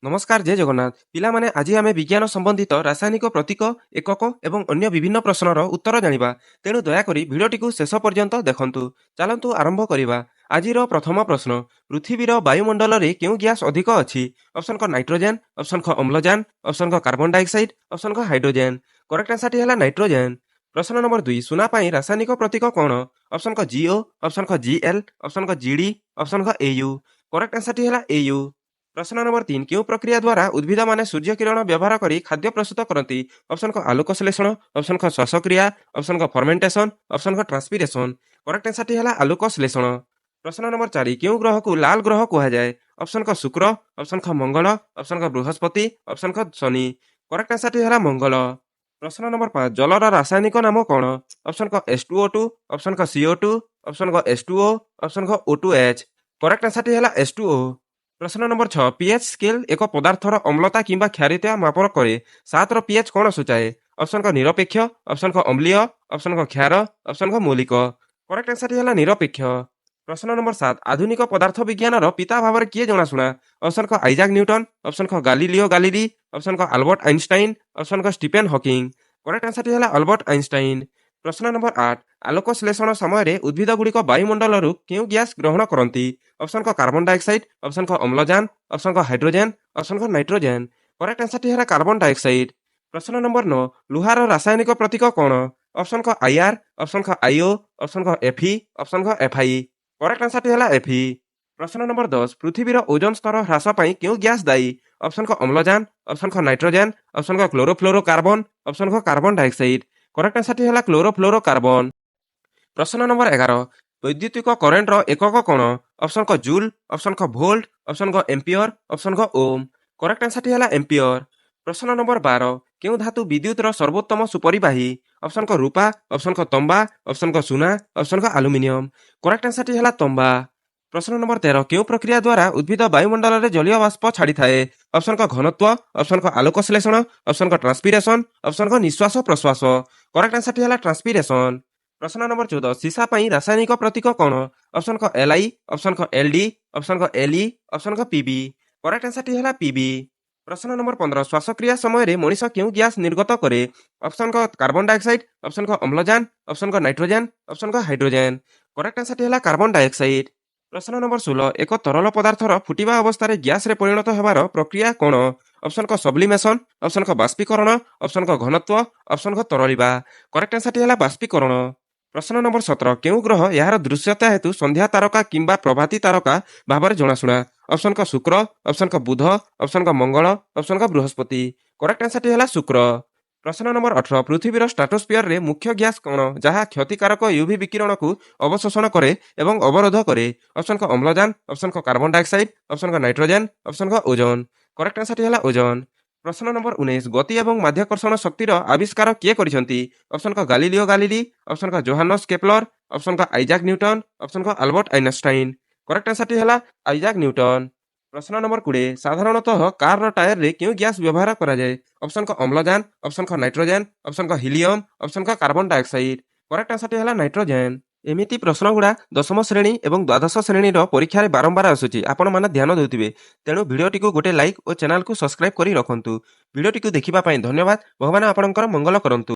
ନମସ୍କାର, ଜୟ ଜଗନ୍ନାଥ। ପିଲାମାନେ, ଆଜି ଆମେ ବିଜ୍ଞାନ ସମ୍ବନ୍ଧିତ ରାସାୟନିକ ପ୍ରତୀକ, ଏକକ ଏବଂ ଅନ୍ୟ ବିଭିନ୍ନ ପ୍ରଶ୍ନର ଉତ୍ତର ଜାଣିବା। ତେଣୁ ଦୟାକରି ଭିଡ଼ିଓଟିକୁ ଶେଷ ପର୍ଯ୍ୟନ୍ତ ଦେଖନ୍ତୁ। ଚାଲନ୍ତୁ ଆରମ୍ଭ କରିବା। ଆଜିର ପ୍ରଥମ ପ୍ରଶ୍ନ, ପୃଥିବୀର ବାୟୁମଣ୍ଡଳରେ କେଉଁ ଗ୍ୟାସ୍ ଅଧିକ ଅଛି? ଅପସନ୍ କ ନାଇଟ୍ରୋଜେନ୍, ଅପସନ୍ ଖ ଅମ୍ଳଜାନ, ଅପସନ୍ ଘ କାର୍ବନ ଡାଇଅକ୍ସାଇଡ୍, ଅପସନ୍ ଘ ହାଇଡ୍ରୋଜେନ୍। କରେକ୍ଟ ଆନ୍ସରଟି ହେଲା ନାଇଟ୍ରୋଜେନ୍। ପ୍ରଶ୍ନ ନମ୍ବର 2, ସୁନା ପାଇଁ ରାସାୟନିକ ପ୍ରତୀକ କ'ଣ? ଅପସନ୍ କ ଜିଓ, ଅପସନ୍ ଖ ଜିଏଲ୍, ଅପସନ୍ ଘ ଜିଡି, ଅପସନ୍ ଘ ଏୟୁ। କରେକ୍ଟ ଆନ୍ସରଟି ହେଲା ଏୟୁ। ପ୍ରଶ୍ନ ନମ୍ବର 3, କେଉଁ ପ୍ରକ୍ରିୟା ଦ୍ୱାରା ଉଦ୍ଭିଦମାନେ ସୂର୍ଯ୍ୟ କିରଣ ବ୍ୟବହାର କରି ଖାଦ୍ୟ ପ୍ରସ୍ତୁତ କରନ୍ତି? ଅପସନ୍ କ ଆଲୋକ ଶ୍ଳେଷଣ, ଅପସନ୍ ଖ ଶ୍ୱାସକ୍ରିୟା, ଅପସନ୍ ଘ ଫର୍ମେଣ୍ଟେସନ୍, ଅପସନ୍ ଘ ଟ୍ରାନ୍ସପିରେସନ୍। କରେକ୍ଟ ଆନ୍ସରଟି ହେଲା ଆଲୋକ ଶ୍ଳେଷଣ। ପ୍ରଶ୍ନ ନମ୍ବର 4, କେଉଁ ଗ୍ରହକୁ ଲାଲ ଗ୍ରହ କୁହାଯାଏ? ଅପସନ୍ କ ଶୁକ୍ର, ଅପସନ୍ ଖ ମଙ୍ଗଳ, ଅପସନ୍ ଘ ବୃହସ୍ପତି, ଅପସନ୍ ଘ ଶନି। କରେକ୍ଟ ଆନ୍ସରଟି ହେଲା ମଙ୍ଗଳ। ପ୍ରଶ୍ନ ନମ୍ବର 5, ଜଳର ରାସାୟନିକ ନାମ କ'ଣ? ଅପସନ୍ କ H2O2, option ଖ CO2, option ଘ H2O, option ଘ O2H। Correct ଆନ୍ସରଟି ହେଲା H2O। ପ୍ରଶ୍ନ ନମ୍ବର 6, ପିଏଚ୍ ସ୍କେଲ୍ ଏକ ପଦାର୍ଥର ଅମ୍ଳତା କିମ୍ବା କ୍ଷାରୀୟତା ମାପନ କରେ। 7ର ପିଏଚ୍ କ'ଣ ସୂଚାଏ? ଅପସନ୍ କ ନିରପେକ୍ଷ, ଅପସନ୍ ଖ ଅମ୍ଳୀୟ, ଅପସନ୍ ଘ କ୍ଷାର, ଅପସନ୍ ଘ ମୌଳିକ। କରେକ୍ଟ ଆନ୍ସରଟି ହେଲା ନିରପେକ୍ଷ। ପ୍ରଶ୍ନ ନମ୍ବର 7, ଆଧୁନିକ ପଦାର୍ଥ ବିଜ୍ଞାନର ପିତା ଭାବରେ କିଏ ଜଣାଶୁଣା? ଅପସନ୍ କ ଆଇଜାକ୍ ନ୍ୟୁଟନ, ଅପସନ୍ ଖ ଗାଲିଲିଓ ଗାଲିଲି, ଅପସନ୍ ଘ ଆଲବର୍ଟ ଆଇନଷ୍ଟାଇନ, ଅପସନ୍ ଘ ଷ୍ଟିଫେନ୍ ହକିଂ। କରେକ୍ଟ ଆନ୍ସରଟି ହେଲା ଆଲବର୍ଟ ଆଇନଷ୍ଟାଇନ। ପ୍ରଶ୍ନ ନମ୍ବର 8, ଆଲୋକ ଶ୍ଳେଷଣ ସମୟରେ ଉଦ୍ଭିଦଗୁଡ଼ିକ ବାୟୁମଣ୍ଡଳରୁ କେଉଁ ଗ୍ୟାସ୍ ଗ୍ରହଣ କରନ୍ତି? ଅପସନ୍ କ କାର୍ବନ ଡାଇଅକ୍ସାଇଡ୍, ଅପସନ୍ ଖ ଅମ୍ଳଜାନ, ଅପସନ୍ ଘ ହାଇଡ୍ରୋଜେନ୍, ଅପସନ୍ ଘ ନାଇଟ୍ରୋଜେନ୍। କରେକ୍ଟ ଆନ୍ସରଟି ହେଲା କାର୍ବନ ଡାଇଅକ୍ସାଇଡ୍। ପ୍ରଶ୍ନ ନମ୍ବର 9, ଲୁହାର ରାସାୟନିକ ପ୍ରତୀକ କ'ଣ? ଅପସନ୍ କ ଆଇଆର୍, ଅପସନ୍ ଖ ଆଇଓ, ଅପସନ୍ ଘ ଏଫି, ଅପସନ୍ ଘ ଏଫ୍ଆଇ। କରେକ୍ଟ ଆନ୍ସରଟି ହେଲା ଏଫି। ପ୍ରଶ୍ନ ନମ୍ବର 10, ପୃଥିବୀର ଓଜୋନ ସ୍ତର ହ୍ରାସ ପାଇଁ କେଉଁ ଗ୍ୟାସ୍ ଦାୟୀ? ଅପସନ୍ କ ଅମ୍ଳଜାନ, ଅପସନ୍ ଖ ନାଇଟ୍ରୋଜେନ୍, ଅପସନ୍ ଘ କ୍ଲୋରୋଫ୍ଲୋରୋ କାର୍ବନ, ଅପସନ୍ ଘ କାର୍ବନ ଡାଇଅକ୍ସାଇଡ୍। କରେକ୍ଟ ଆନ୍ସରଟି ହେଲା କ୍ଲୋରୋଫ୍ଲୋରୋ କାର୍ବନ। ପ୍ରଶ୍ନ ନମ୍ବର 11, ବୈଦ୍ୟୁତିକ କରେଣ୍ଟର ଏକକ କ'ଣ? ଅପସନ୍ କ ଜୁଲ୍, ଅପସନ୍ ଖ ଭୋଲ୍ଟ, ଅପସନ୍ ଘ ଏମ୍ପିୟର, ଅପସନ୍ ଘ ଓମ୍। କରେକ୍ଟ ଆନ୍ସରଟି ହେଲା ଏମ୍ପିୟର। ପ୍ରଶ୍ନ ନମ୍ବର 12, କେଉଁ ଧାତୁ ବିଦ୍ୟୁତର ସର୍ବୋତ୍ତମ ସୁପରିବାହୀ? ଅପସନ୍ କ ରୂପା, ଅପସନ୍ ଖ ତମ୍ବା, ଅପସନ୍ ଘ ସୁନା, ଅପସନ୍ ଘ ଆଲୁମିନିୟମ। କରେକ୍ଟ ଆନ୍ସରଟି ହେଲା ତମ୍ବା। ପ୍ରଶ୍ନ ନମ୍ବର 13, କେଉଁ ପ୍ରକ୍ରିୟା ଦ୍ୱାରା ଉଦ୍ଭିଦ ବାୟୁମଣ୍ଡଳରେ ଜଳୀୟ ବାଷ୍ପ ଛାଡ଼ିଥାଏ? ଅପସନ୍ କ ଘନତ୍ୱ, ଅପସନ୍ ଖ ଆଲୋକ ଶ୍ଳେଷଣ, ଅପସନ୍ ଘ ଟ୍ରାନ୍ସପିରେସନ୍, ଅପସନ୍ ଘ ନିଶ୍ୱାସ ପ୍ରଶ୍ୱାସ। କରେକ୍ଟ ଆନ୍ସରଟି ହେଲା ଟ୍ରାନ୍ସପିରେସନ୍। ପ୍ରଶ୍ନ ନମ୍ବର 14, ସୀସା ପାଇଁ ରାସାୟନିକ ପ୍ରତୀକ କ'ଣ? ଅପସନ୍ କ ଏଲ୍ I, option ଖ ଏଲ୍ ଡି, ଅପସନ୍ ଘ ଏଲ୍ ଇ, ଅପସନ୍ ଘ ପିବି। କରେକ୍ଟ ଆନ୍ସରଟି ହେଲା ପିବି। ପ୍ରଶ୍ନ ନମ୍ବର 15, ଶ୍ୱାସକ୍ରିୟା ସମୟରେ ମଣିଷ କେଉଁ ଗ୍ୟାସ୍ ନିର୍ଗତ କରେ? ଅପସନ୍ କ କାର୍ବନ ଡାଇଅକ୍ସାଇଡ୍, ଅପସନ୍ ଖ ଅମ୍ଳଜାନ, ଅପସନ୍ ଘ ନାଇଟ୍ରୋଜେନ୍, ଅପସନ୍ ଘ ହାଇଡ୍ରୋଜେନ୍। କରେକ୍ଟ ଆନ୍ସରଟି ହେଲା କାର୍ବନ ଡାଇଅକ୍ସାଇଡ୍। ପ୍ରଶ୍ନ ନମ୍ବର 16, ଏକ ତରଳ ପଦାର୍ଥର ଫୁଟିବା ଅବସ୍ଥାରେ ଗ୍ୟାସରେ ପରିଣତ ହେବାର ପ୍ରକ୍ରିୟା କ'ଣ? ଅପସନ୍ କ ସବ୍ଲିମେସନ୍, ଅପସନ୍ ଖ ବାଷ୍ପୀକରଣ, ଅପସନ୍ ଘ ଘନତ୍ୱ, ଅପସନ୍ ଘ ତରଳିବା। କରେକ୍ଟ ଆନ୍ସରଟି ହେଲା ବାଷ୍ପୀକରଣ। ପ୍ରଶ୍ନ ନମ୍ବର 17, କେଉଁ ଗ୍ରହ ଏହାର ଦୃଶ୍ୟତା ହେତୁ ସନ୍ଧ୍ୟା ତାରକା କିମ୍ବା ପ୍ରଭାତୀ ତାରକା ଭାବରେ ଜଣାଶୁଣା? ଅପସନ୍ କ ଶୁକ୍ର, ଅପସନ୍ ଖ ବୁଧ, ଅପସନ୍ ଘ ମଙ୍ଗଳ, ଅପସନ୍ ଘ ବୃହସ୍ପତି। କରେକ୍ଟ ଆନ୍ସରଟି ହେଲା ଶୁକ୍ର। ପ୍ରଶ୍ନ ନମ୍ବର 18, ପୃଥିବୀର ଷ୍ଟ୍ରାଟୋସ୍ଫିୟରରେ ମୁଖ୍ୟ ଗ୍ୟାସ୍ କ'ଣ, ଯାହା କ୍ଷତିକାରକ ୟୁଭି ବିକିରଣକୁ ଅବଶୋଷଣ କରେ ଏବଂ ଅବରୋଧ କରେ? ଅପସନ୍ କ ଅମ୍ଳଜାନ, ଅପସନ୍ ଖ କାର୍ବନ ଡାଇଅକ୍ସାଇଡ୍, ଅପସନ୍ ଘ ନାଇଟ୍ରୋଜେନ୍, ଅପସନ୍ ଘ ଓଜୋନ। କରେକ୍ଟ ଆନ୍ସରଟି ହେଲା ଓଜୋନ। ପ୍ରଶ୍ନ ନମ୍ବର 19, ଗତି ଏବଂ ମାଧ୍ୟାକର୍ଷଣ ଶକ୍ତିର ଆବିଷ୍କାର କିଏ କରିଛନ୍ତି? ଅପସନ୍ କ ଗାଲିଲିଓ ଗାଲିଲି, ଅପସନ୍ ଖ ଜୋହାନସ୍ କେପ୍ଲର, ଅପସନ୍ ଘ ଆଇଜାକ୍ ନ୍ୟୁଟନ, ଅପସନ୍ ଘ ଆଲବର୍ଟ ଆଇନଷ୍ଟାଇନ। କରେକ୍ଟ ଆନ୍ସରଟି ହେଲା ଆଇଜାକ୍ ନ୍ୟୁଟନ। ପ୍ରଶ୍ନ ନମ୍ବର 20, ସାଧାରଣତଃ କାରର ଟାୟାରରେ କେଉଁ ଗ୍ୟାସ୍ ବ୍ୟବହାର କରାଯାଏ? ଅପସନ୍ କ ଅମ୍ଳଜାନ, ଅପସନ୍ ଖ ନାଇଟ୍ରୋଜେନ୍, ଅପସନ୍ ଘ ହିଲିୟମ, ଅପସନ୍ ଘ କାର୍ବନ ଡାଇଅକ୍ସାଇଡ୍। କରେକ୍ଟ ଆନ୍ସରଟି ହେଲା ନାଇଟ୍ରୋଜେନ୍। ଏମିତି ପ୍ରଶ୍ନଗୁଡ଼ା ଦଶମ ଶ୍ରେଣୀ ଏବଂ ଦ୍ୱାଦଶ ଶ୍ରେଣୀର ପରୀକ୍ଷାରେ ବାରମ୍ବାର ଆସୁଛି। ଆପଣମାନେ ଧ୍ୟାନ ଦେଉଥିବେ। ତେଣୁ ଭିଡ଼ିଓଟିକୁ ଗୋଟେ ଲାଇକ୍ ଓ ଚ୍ୟାନେଲକୁ ସବସ୍କ୍ରାଇବ୍ କରି ରଖନ୍ତୁ। ଭିଡ଼ିଓଟିକୁ ଦେଖିବା ପାଇଁ ଧନ୍ୟବାଦ। ଭଗବାନ ଆପଣଙ୍କର ମଙ୍ଗଳ କରନ୍ତୁ।